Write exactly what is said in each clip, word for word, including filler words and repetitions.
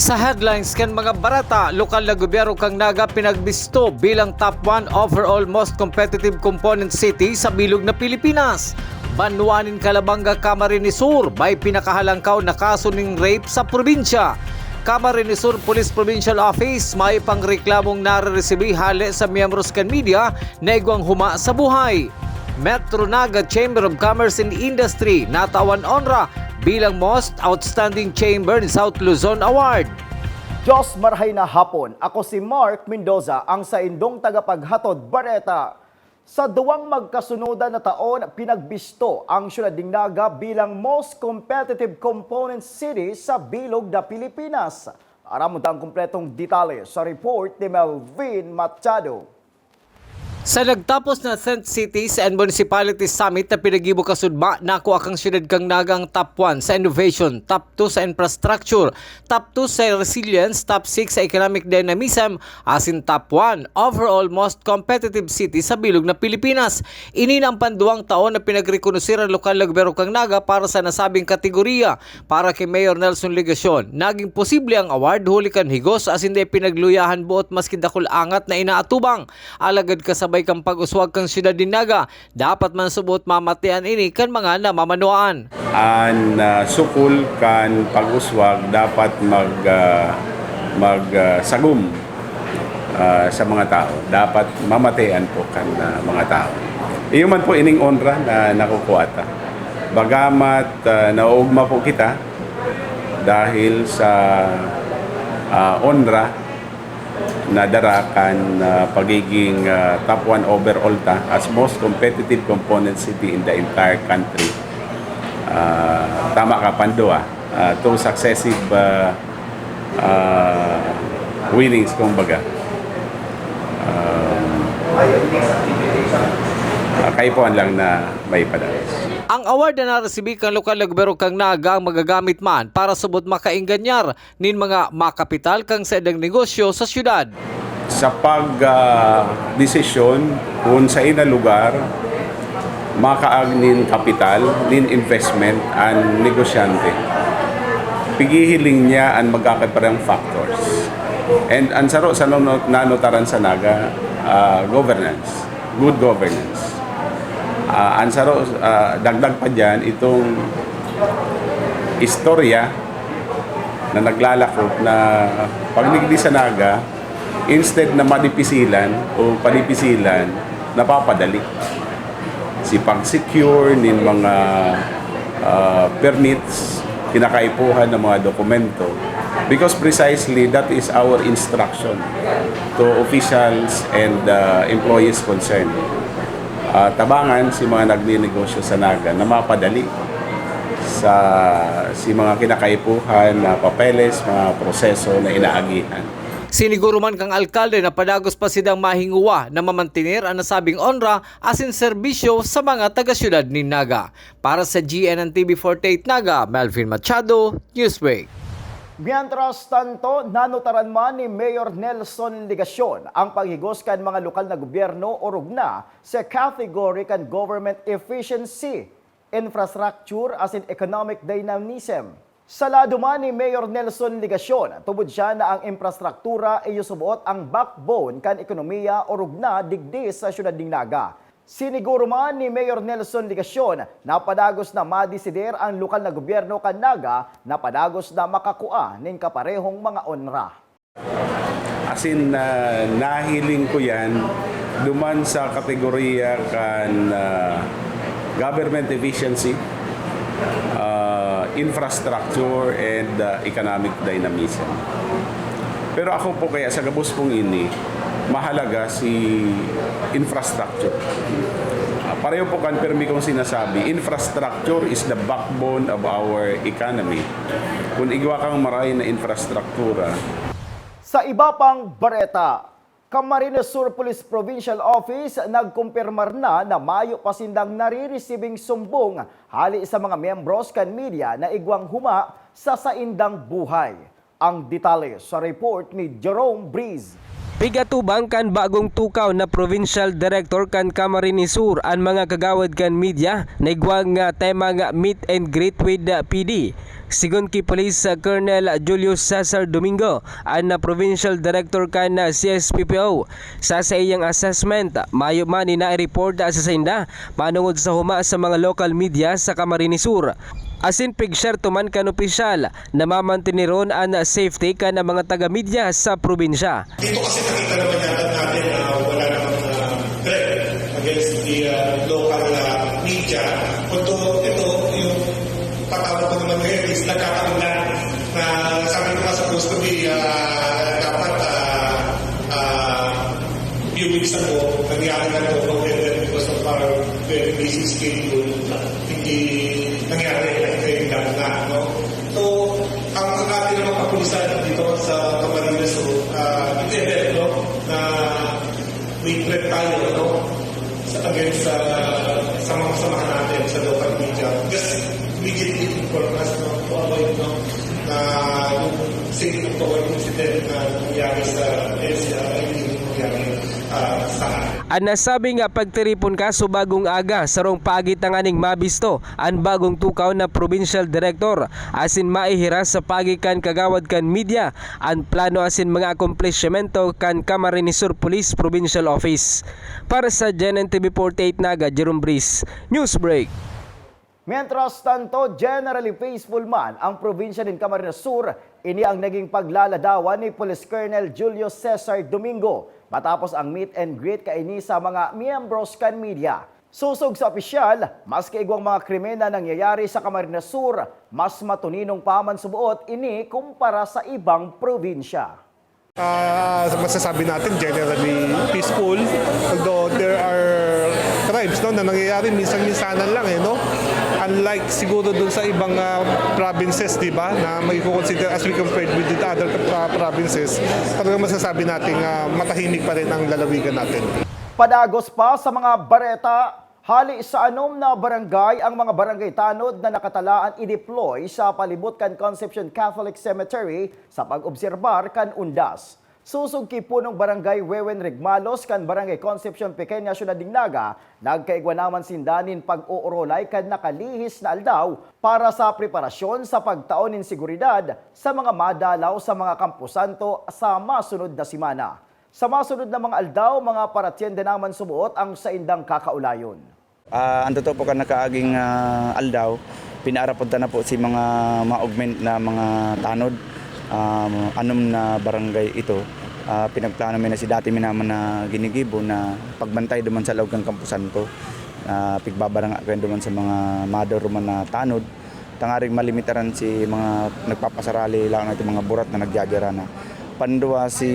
Sa headlines kan mga bareta, lokal na gobyerno kan Naga pinagbisto bilang top one overall most competitive component city sa bilog na Pilipinas. Banwa nin Calabanga, Camarines Sur, may pinakahalangkaw na kaso nin rape sa probinsya. Camarines Sur Police Provincial Office, may pangreklamong nareresibi hale sa miyembros kan media na igwang huma sa buhay. Metro Naga Chamber of Commerce and Industry, natawan onra bilang Most Outstanding Chamber in South Luzon Award. Diyos marhay na hapon. Ako si Mark Mendoza, ang saindong tagapaghatod bareta. Sa duwang magkasunodan na taon, pinagbisto ang siyudad nin Naga bilang most competitive component city sa bilog na Pilipinas. Aram mo ang kompletong detalye sa report ni Melvin Machado. Sa nagtapos na Tent Cities and Municipality Summit na pinaggibo kasudma, nakua kan siyudad kan Naga ang top one sa innovation, top two sa infrastructure, top two sa resilience, top six sa economic dynamism, asin top one overall most competitive city sa bilog na Pilipinas. Ini na ang panduwang taon na pinagrekonoser ang lokal na gobyerno kan Naga para sa nasabing kategorya. Para ki Mayor Nelson Legacion, nagin posible ang award huli kan higos asin dai pinagluyahan boot maski dakul angat na inaatubang. Alagad kasabay kan pag-uswag kan siyudad nin Naga, dapat man subot mamatean ini kan mga namamanwaan. An, ah, sukol kan pag-uswag dapat mag, ah, mag, ah, sagom, ah, sa mga tao. Dapat mamatean po kan, ah, mga tao. Iyo man po ining onra na nakukuha ta. Bagamat, ah, naoogma po kita dahil sa, ah, onra na dara kan, ah, pagiging, ah, top one overall ta as most competitive component city in the entire country. Ah, tama ka, pandua. Ah, two successive, ah, ah, winnings, kumbaga. Um, ah, kaipuhan lang na may padalos. Ang award na naresibi kan lokal na gobyerno kan Naga ang magagamit man para subot makaingganyar nin mga makapital kan saindang negosyo sa siyudad. Sa pag, ah, desisyon kung sa ina lugar makaag nin kapital, nin investment an negosyante, pighihiling niya an magkakaparehong factors. And an saro sa nano-, nanotaran sa Naga, ah, governance, good governance. Ah, an saro, ah, dagdag pa diyan, itong istorya na naglalakop na pagdigdi sa Naga, instead na madipisilan o padipisilan, napapadali si pag-secure nin mga, ah, permits, kinakaipuhan ng mga dokumento. Because precisely that is our instruction to officials and, ah, employees concerned. Ah, tabangan si mga nagninegosyo sa Naga na mapadali sa, si mga kinakaipuhan na papeles, mga proseso na inaagihan. Siniguro man kang alkalde na padagos pa sidang mahinguwa na mamantener an nasabing onra asin serbisyo sa mga taga-syudad nin Naga. Para sa G N N T V forty-eight Naga, Melvin Machado, Newsbreak. Mientras tanto, nanotaran man ni Mayor Nelson Legacion ang paghigos kan mga lokal na gobyerno orog na sa category kan government efficiency, infrastructure asin economic dynamism. Sa lado man ni Mayor Nelson Legacion, tubod siya na ang infrastruktura iyo suboot ang backbone kan ekonomiya orog na digdi sa siyudad nin Naga. Siniguro man ni Mayor Nelson Legacion na padagos na madesider ang lokal na gobyerno kan Naga na padagos na makakua nin kaparehong mga onra. Asin, ah, nahiling ko yan duman sa kategorya kan, ah, government efficiency, ah, infrastructure, and, ah, economic dynamism. Pero ako po kaya sa gabos pong ini, mahalaga si infrastructure. Ah, pareho po kan permi kong sinasabi, infrastructure is the backbone of our economy. Kung igwa kang maray na infrastruktura, Sa iba pang bareta, Camarines Sur Police Provincial Office nagkumpirmar na na mayo pa sindang naririsibing sumbong hale sa mga miyembros kan media na igwang huma sa saindang buhay. Ang detalye sa report ni Jerome Breeze. Pigatubang kan bagong tukaw na provincial director kan Camarines Sur an mga kagawad kan media na igwa nga tema nga meet and greet with P D. Sigon ki Police Colonel Julio Cesar Domingo, an provincial director kan C S P P O, sa saiyang assessment, mayo man ni na-report sa sainda manungod sa huma sa mga local media sa Camarines Sur. Asin pigsyerto man kan opisyal, na mamanteneron an safety kan mga taga-media sa probinsya. Dito kasi nakita naman yata natin na wala namang, ah, threat against the, ah, local, ah, media. Although ito, yung patawag ko naman ngayon is nagkakaulan na sabi ko nga supposed to be, ah, dapat, ah, ah, few weeks ago, nangyari na ito, because of our very busy schedule, hindi nangyari, nag-train lang na, no? So, ang ating mga kapulisan dito sa Camarines Sur, ah, hindi, no, na may threat tayo, no? Sa, against sa, sa mga kasamahan natin sa local media. Just immediately inform us, no, to avoid, no, na yung same untoward incident na nangyari sa N C R ay hindi mangyari, ah, sa atin. An nasabing pagtiripon kaso bagong aga, sarong paagi tanganing mabisto an bagong tukaw na provincial director asin maihiras sa paagi kan kagawad kan media an plano asin mga akomplishmento kan Camarines Sur Police Provincial Office. Para sa G N N T V forty-eight Naga, Jerome Breeze, Newsbreak. Mientras tanto, generally peaceful man ang probinsya nin Camarines Sur, ini ang naging paglaladawan ni Police Colonel Julio Cesar Domingo matapos ang meet and greet kaini sa mga miyembros kan media. Sosog sa opisyal, maski igwang mga krimen na nangyayari sa Camarines Sur, mas matuninong pa man suboot ini kumpara sa ibang probinsya. Ah, masasabi natin, generally peaceful, although there are crimes, no, na nangyayari minsan-minsanan lang, eh, no? Unlike siguro dun sa ibang, ah, provinces, di ba, na may consider as we compared with the other, ah, provinces, talagang masasabi natin, ah, matahimik pa rin ang lalawigan natin. Padagos pa sa mga bareta, hali sa anom na barangay ang mga barangay tanod na nakatalaan i-deploy sa palibot kan Concepcion Catholic Cemetery sa pag-obserbar kan undas. Sosog ki Punong Barangay Wewen Regmalos kan Barangay Concepcion, Pequeña Ciudad nin Naga, nagkaigwa naman sinda nin pag-oorolay kan nakalihis na aldaw para sa preparasyon sa pagtao nin seguridad sa mga madalaw sa mga kamposanto sa masunod na semana. Sa masunod na mga aldaw, mga paratienda naman suboot ang saindang kakaulayon. Ah, ang totoo po, kan nakaaging, ah, aldaw, pinaarapod ta na po si mga ma-augment na mga tanod. Ah, anom na barangay ito. Ah, pinagplano mi na si dati mi naman na ginigibo na pagbantay duman sa laog kan Campo Santo. Ah, pigbabaranga kayo duman sa mga madoro man na tanod. Tangaring malimitaran si mga nagpapasarali, lalo na itong mga burat na nagyagyara na. Pandua si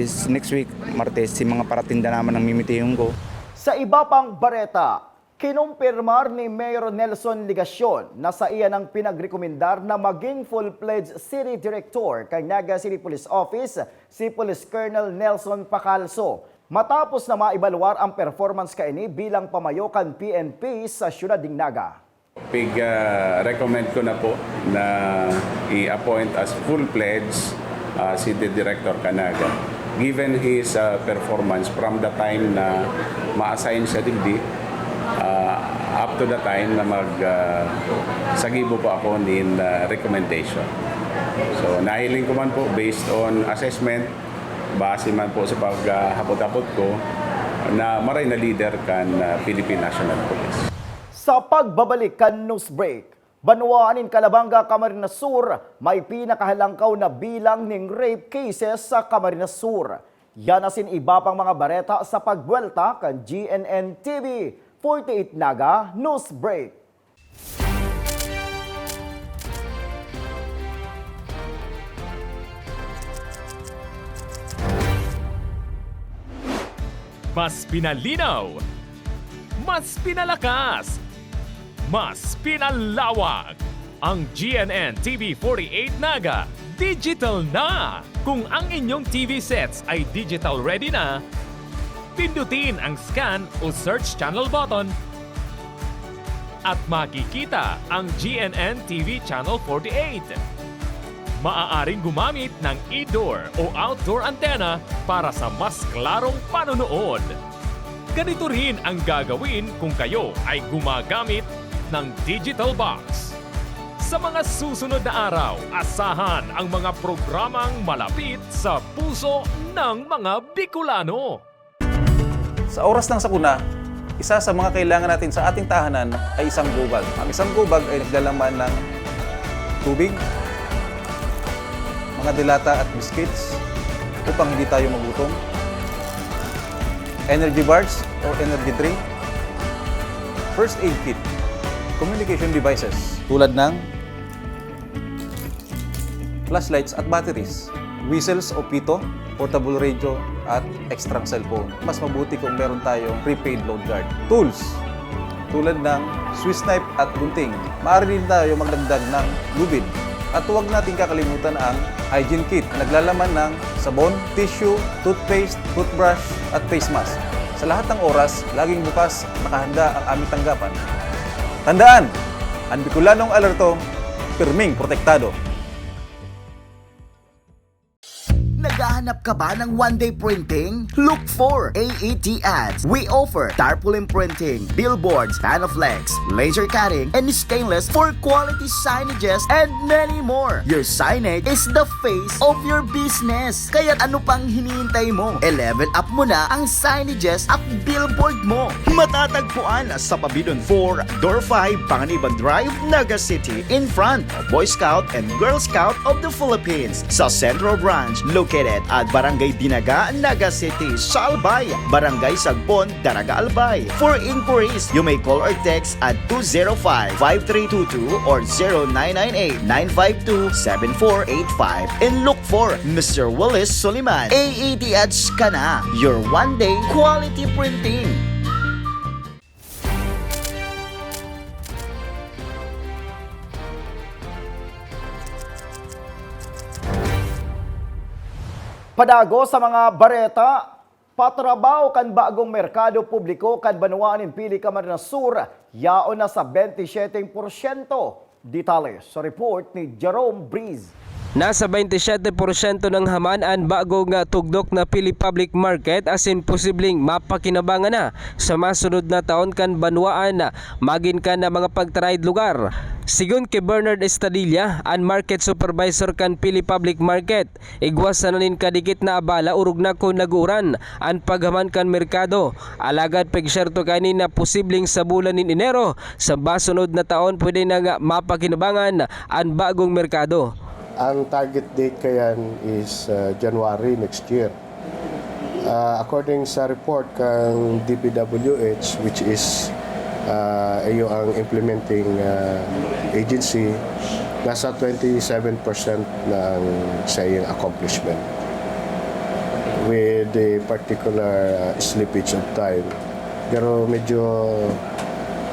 s-, next week, Martes, si mga paratinda naman ang mimitiyon ko. Sa iba pang bareta, kinumpirmar ni Mayor Nelson Legacion na saiya nang pinagrekomendar na maging full-fledged city director kan Naga City Police Office si Police Colonel Nelson Pacalso, matapos na maibaluar ang performance kaini bilang pamayo kan P N P sa siyudad nin Naga. Pig, ah, recommend ko na po na i-appoint as full-fledged, ah, city director kan Naga. Given his, ah, performance from the time na ma-assign siya digdi, ah, up to the time na mag, ah, sagibo po ako nin, ah, recommendation. So, nahiling ko man po, based on assessment, base man po sa paghapot-hapot ko, na maray na leader kan, ah, Philippine National Police. Sa pagbabalik kan news break, banwaan nin Calabanga, Camarines Sur, may pinakahalangkaw na bilang nin rape cases sa Camarines Sur. Yan asin iba pang mga bareta sa pagbuwelta kan G N N T V forty-eight Naga News Break. Mas pinalinaw, mas pinalakas, mas pinalawak. Ang G N N T V forty-eight Naga digital na! Kung ang inyong T V sets ay digital ready na, pindutin ang scan o search channel button at makikita ang G N N T V Channel forty-eight. Maaaring gumamit ng indoor o outdoor antenna para sa mas klarong panonood. Ganito rin ang gagawin kung kayo ay gumagamit ng digital box. Sa mga susunod na araw, asahan ang mga programang malapit sa puso ng mga Bicolano. Sa oras ng sakuna, isa sa mga kailangan natin sa ating tahanan ay isang gubag. Ang isang gubag ay naglalaman ng tubig, mga delata at biscuits upang hindi tayo magutom, energy bars or energy drink, first aid kit, communication devices tulad ng flashlights at batteries, whistles o pito, portable radio, at extrang cellphone. Mas mabuti kung meron tayong prepaid load guard. Tools, tulad ng Swiss knife at gunting. Maaari din tayo magdagdag ng lubid. At huwag nating kakalimutan ang hygiene kit na naglalaman ng sabon, tissue, toothpaste, toothbrush, at face mask. Sa lahat ng oras, laging bukas, nakahanda ang aming tanggapan. Tandaan, ang Bicolanong alerto, pirming protektado. Naghahanap ka ba ng one-day printing? Look for A E T Ads. We offer tarpaulin printing, billboards, Panaflex, laser cutting, and stainless for quality signages, and many more. Your signage is the face of your business. Kaya ano pang hinihintay mo? E-level up mo na ang signages at billboard mo. Matatagpuan sa Pabidon four, Door five, Panganiban Drive, Naga City, in front of Boy Scout and Girl Scout of the Philippines. Sa Central Branch, located at Barangay Dinaga, Naga City, sa Albay, Barangay Sagpon, Daraga, Albay. For inquiries, you may call or text at two zero five, five three two two or zero nine nine eight, nine five two, seven four eight five. And look for Mister Willis Soliman. A E T Ads ka na, your one-day quality printing. Padagos sa mga bareta, patrabaho kan bagong merkado publiko kan banwaan nin Pili, Camarines Sur, yaon na sa bente siyete porsyento. Detalye sa report ni Jerome Breeze. Nasa bente siyete porsyento nang haman an bago nga tugdok na Pili Public Market asin posibleng mapakinabangan na sa masunod na taon kan banwaan, magin kan mga pagtaraid lugar. Sigon ki Bernard Estadilla, an market supervisor kan Pili Public Market, igwa sana nin kadikit na abala orog na kun nag-uuran an paghaman kan merkado. Alagad pigserto kaini na posibleng sa bulan nin Enero sa masunod na taon pwede na nga mapakinabangan an bagong merkado. Ang target date kayan is, uh, January next year. Uh, according sa report kan D P W H, which is, uh, iyo ang implementing, uh, agency, nasa twenty-seven percent na ang sa iyang accomplishment with the particular, uh, slippage of time. Pero medyo,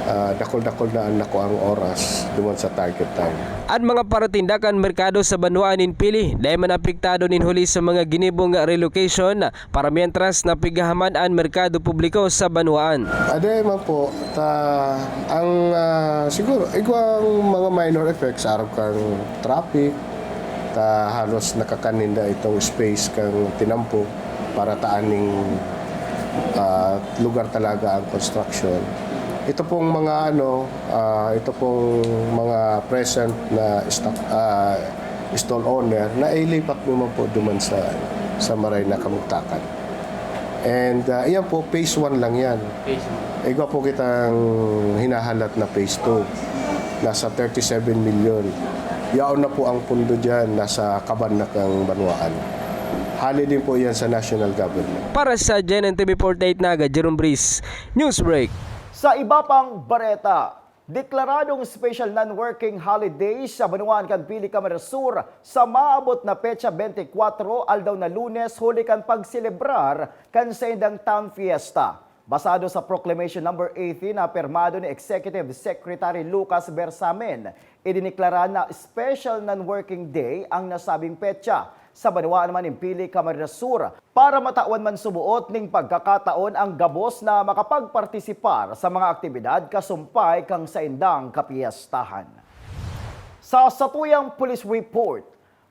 ah, dakul-dakul na an nakuang oras duman sa target time. An mga paratinda kan merkado sa banwaan nin Pili dai man apektado nin huli sa mga ginibong relocation, para mientras napighahaman an merkado publiko sa banwaan. Ade man po, ta, ang, ah, siguro, igwang mga minor effects, arog kan traffic, ta halos nakakaninda itong space kan tinampo para ta aning, ah, lugar talaga ang construction. Ito pong mga ano, ah, ito pong mga present na stock, ah, stall owner, nailipat naman po duman sa, sa maray na kamugtakan. And, ah, iyan po, phase one lang yan. Phase one. Igwa po kitang hinahalat na phase two. Nasa thirty-seven million. Yaon na po ang pundo diyan, nasa kaban na kang banwaan. Hali din po yan sa national government. Para sa G N N T V forty-eight Naga, Jerome Breeze, Newsbreak. Sa iba pang bareta, deklaradong special non-working holiday sa banwaan kan Pili, Camarines Sur sa maabot na petsa bente kwatro, aldaw na Lunes, huli kan pagselebrar kan saindang town fiesta. Basado sa Proclamation Number eighteen na pirmado ni Executive Secretary Lucas Bersamin, idineklara na special non-working day ang nasabing petsa. Sa banwaan man nin Pili, Camarines Sur, para matawan man suboot ning pagkakataon ang gabos na makapagpartisipar sa mga aktibidad kasumpay kan saindang kapiestahan. Sa satuyang police report,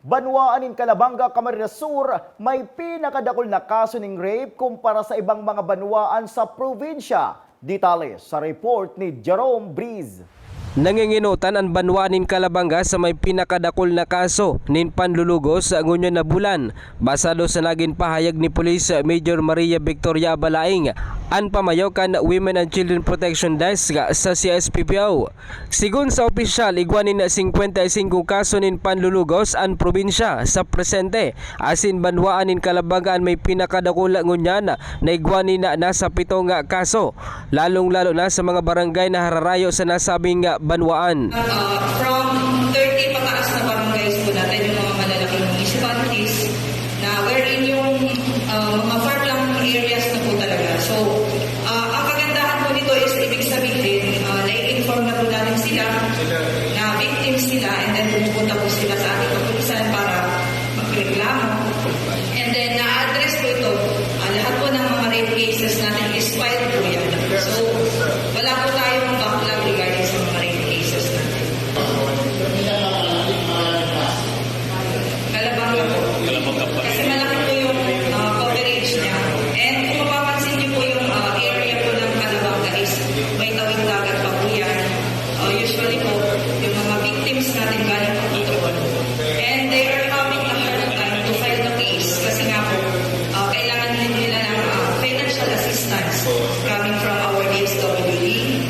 Banwaan nin Calabanga, Camarines Sur, may pinakadakul na kaso nin rape kumpara sa ibang mga banwaan sa probinsya. Detalye sa report ni Jerome Breeze. Nangingenotan an banwaan nin Calabanga sa may pinakadakul na kaso nin panlulugos ngunyan na bulan. Basado sa nagin pahayag ni Police Major Maria Victoria Abalaing, an pamayo kan Women and Children Protection Desk sa C S P P O. Sigon sa opisyal, igwa nin singkwenta y singko kaso nin panlulugos an probinsya sa presente, asin banwaan nin Calabanga an may pinakadakula ngunyan na igwa nin nasa pitong kaso, lalong-lalo na sa mga barangay na hararayo sa nasabing banwaan. Ah, from thirty pataas na barangays po natin, yung mga malalaking municipalities, na wherein yung, ah, mga farmland areas na po talaga. So, ah, ang kagandahan po nito is, ibig sabihin, ah, nai-inform na po natin sila na victims sila, and then pumupunta po sila sa ating kapulisan para magreklamo. And then, na-address po ito. Ah, lahat po ng mga rape cases natin is filed po yan. So, wala po tayong backlog regarding sa mga rape cases natin. Calabanga po. Kasi malaki po yung, ah, coverage niya. And kung mapapansin niyo po yung, ah, area po ng Calabanga is may tawid dagat pa po yan. Ah, usually po, yung mga victims natin galing po dito po. And they are having a hard time to file the case kasi nga po, ah, kailangan din nila ng, ah, financial assistance coming from our D S W D.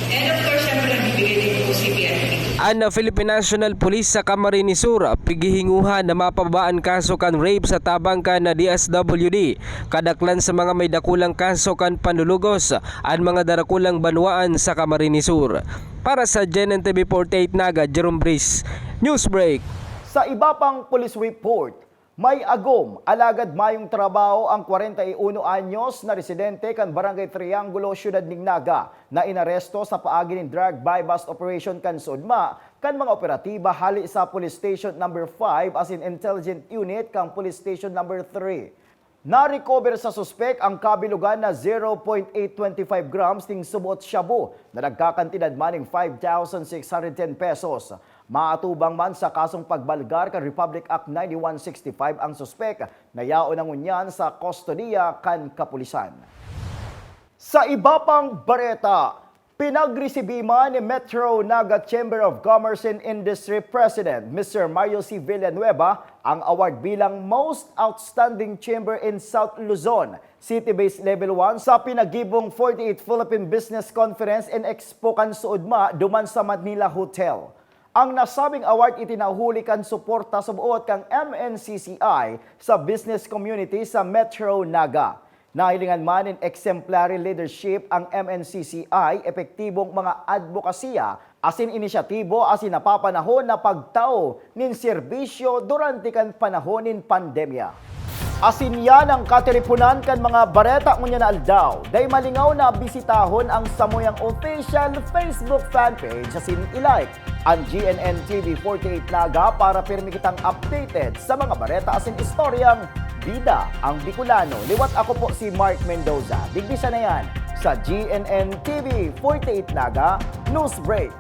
And of course, syempre, nagbibigay din po si P N P. An Philippine National Police sa Camarines Sur, pighihinguhan na mapababa an kaso kan rape sa tabang kan D S W D, kadaklan sa mga may dakulang kaso kan panlulugos, an mga darakulang banwaan sa Camarines Sur. Para sa G N N T V forty-eight Naga, Jerome Breeze, Newsbreak. Sa iba pang police report, may agom, alagad mayong trabaho ang kwarenta y uno anyos na residente kan Barangay Triangulo, Syudad nin Naga, na inaresto sa paagi nin drug buy-bust operation kan SODMA kan mga operatiba hali sa Police Station Number five asin Intelligent Unit kan Police Station Number three. Na-recover sa suspek ang kabilugan na zero point eight twenty five grams nin suboot shabu na nagkakantidad man nin five thousand six hundred ten pesos. Maatubang man sa kasong pagbalgar kan Republic Act ninety-one sixty-five ang suspek na yaon na ngunyan sa kustodiya kan kapulisan. Sa iba pang bareta, pinagresibi man ni Metro Naga Chamber of Commerce and Industry President Mister Mario C. Villanueva ang award bilang Most Outstanding Chamber in South Luzon, City-based Level one sa pinagibong forty-eight Philippine Business Conference and Expo kan SODMA duman sa Manila Hotel. Ang nasabing award itinahuli kan suporta suboot kan M N C C I sa business community sa Metro Naga. Nahilingan man nin exemplary leadership ang M N C C I, epektibong mga adbokasya asin inisyatibo asin napapanahon na pagtao nin serbisyo durante kan panahon nin pandemya. Asin yan ang katiriponan kan mga bareta ngunyan na aldaw. Dai malingaw na bisitahon ang samuyang official Facebook fanpage asin i-like an G N N T V forty-eight Naga para pirmi kitang updated sa mga bareta asin istoryang bida ang Bicolano. Liwat ako po si Mark Mendoza. Digdi sana yan sa G N N T V forty-eight Naga News Break.